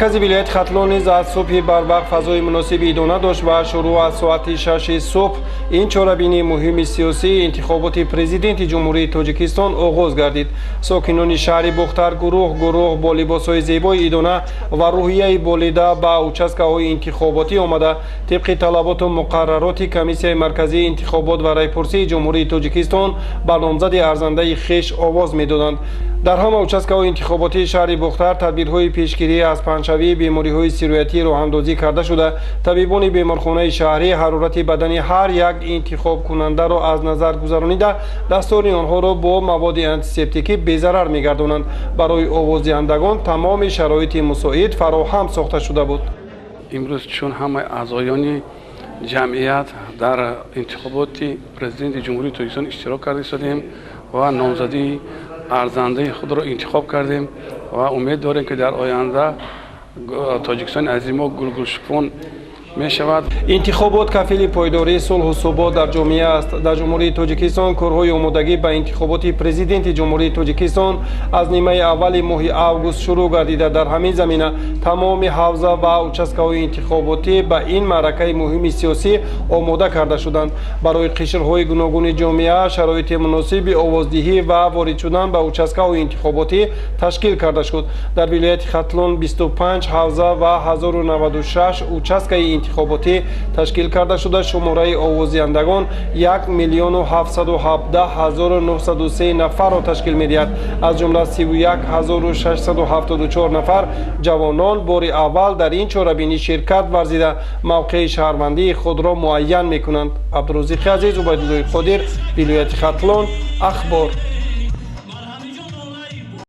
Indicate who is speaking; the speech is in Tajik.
Speaker 1: Маркази вилояти Хатлон низ аз субҳи барвақт фазои муносиби идона дошт ва шурӯъ аз соати 6-и субҳ ин чорабинии муҳими сиёсии интихоботи Президенти Ҷумҳурии Тоҷикистон оғоз гардид. Сокинони шаҳри Бохтар гурӯҳ гурӯҳ бо либосҳои зебои идона ва рӯҳияи болида ба участкаҳои интихоботӣ омада, тибқи талаботу муқаррароти Комиссияи марказии интихобот ва райпурсии Ҷумҳурии Тоҷикистон ба номзади арзандаи хеш овоз медоданд. Дар ҳама участкаҳои интихоботии шаҳри Бохтар тадбирҳои пешгирӣ аз паҳншавии бемориҳои сироятӣ роҳандозӣ карда шуда, табибони беморхонаи шаҳрӣ ҳарорати бадани ҳар як интихобкунандаро аз назар гузаронида, дастони онҳоро бо маводи антисептикӣ безарар мегардонанд. Барои овоздиҳандагон тамоми шароити мусоид фароҳам сохта шуда буд.
Speaker 2: Имрӯз чун ҳамаи аъзоёни ҷамъият дар интихоботи Президенти Ҷумҳурии Тоҷикистон иштирок карда истодем ва номзадии арзандаи худро интихоб кардем ва умед дорем, ки дар оянда Тоҷикистони азизи мо гулгулшукуфон мешавад.
Speaker 1: Интихобот кафили пойдории сулҳу субот дар ҷомеа аст. Дар Ҷумҳурии Тоҷикистон корҳои омодагӣ ба интихоботи Президенти Ҷумҳурии Тоҷикистон аз нимаи аввали моҳи август шурӯъ гардида, дар ҳамин замина тамоми ҳавза ва участкаҳои интихоботӣ ба ин маъракаи муҳими сиёсӣ омода карда шуданд. Барои қишрҳои гуногуни ҷомеа шароити муносиби овоздиҳӣ ва ворид шудан ба участкаҳои интихоботӣ ташкил карда шуд. Дар вилояти Хатлон 25 ҳавза ва 1096 участкаи интихоботӣ ташкил карда шуда, шумораи овоздиҳандагон 1 миллиону 717 ҳазору 903 нафарро ташкил медиҳад. Аз ҷумла 31 ҳазору 674 нафар ҷавонон бори аввал дар ин чорабинӣ ширкат варзида, мавқеи шаҳрвандии худро муайян мекунанд. Абдурозиқи Азиз, Убайдуллои Қодир, вилояти Хатлон, Ахбор.